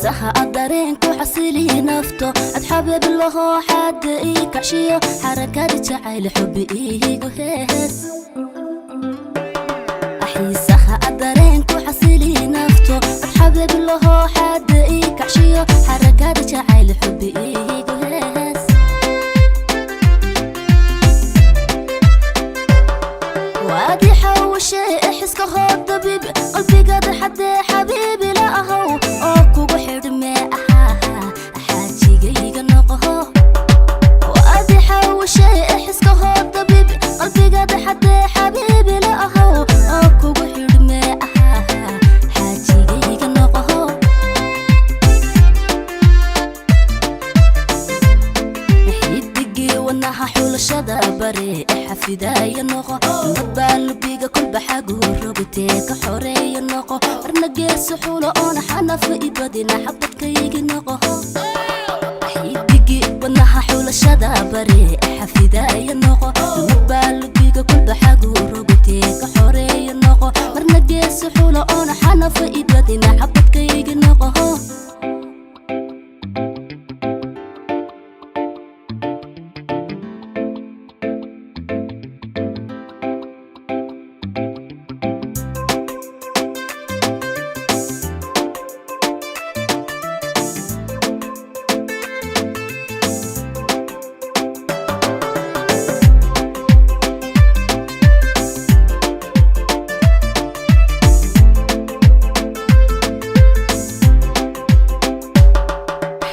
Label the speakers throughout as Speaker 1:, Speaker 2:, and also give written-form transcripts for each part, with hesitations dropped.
Speaker 1: Xiisaha aad dareenku xasiliyi nafto, ad xabiib lahoo xaada ii kacshiyo, xarakada jacayl xubi iigu hees. Xiisaha aad dareenku xasiliyi nafto, ad xabiib lahoo xaada ii kacshiyo, xarakada jacayl xubi iigu hees. Waadi xawashee xiska hoo dabiib qalbigaada xadee, xabiibi la ahow oo kugu xidhmee, ahaa xaajigayga noqoho. Waadi xawashee xiska hoo dabiib qalbigaada xadee, xabiibi la ahow oo kugu xidhmee, ahaa xaajigayga noqoho. Xidigii wadnaha xulashada bare e xafidaaya noqo, madbaa lubiga kolba xaguu rogtee ka xoreeya noqo, marna geeso xulo oona xanafa ibadina xabadkaygi noqo. Xidigii wadnaha xulashada bare e xafidaaya noqo, madbaa lubiga kolba xaguu rogtee ka xoreeya noqo, marna geeso xulo oona xanafa ibadina xabadkaygi noqo.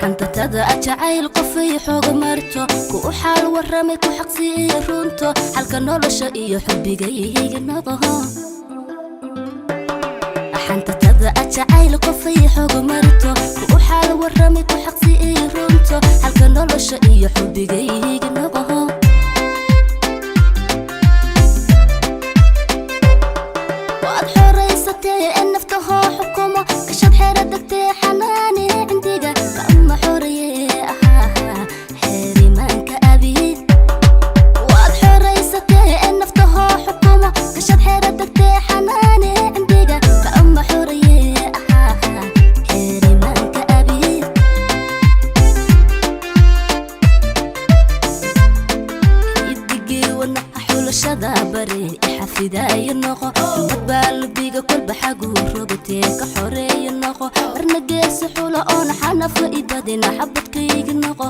Speaker 1: Xantatada jacayl qofay xooga marto, ku u xaal waramay, ku xaqsiiyo runto, xalka nolosha iyo xubigayga noqo. Xantatada jacayl qofay xooga marto, ku u xaal waramay, ku xaqsiiyo runto, xalka nolosha iyo xubigayga noqo. Waad xoraysatee ee nafta hoo xukumo, gashad xeera degtee, xanaane cindiga kama xoreeye, ahaa xeerimaanka abiid. Waad xoraysatee ee nafta hoo xukumo, gashad xeera degtee, xanaane cindiga kama xoreeye, ahaa xeerimaanka abiid. Xidigii wadnaha xulashada bare e xafidaaya noqo, madbaa lubiga kolba xaguu rogtee ka xoreeya noqo, marna geeso xulo oona xanafa ibadina xabadkayga noqo.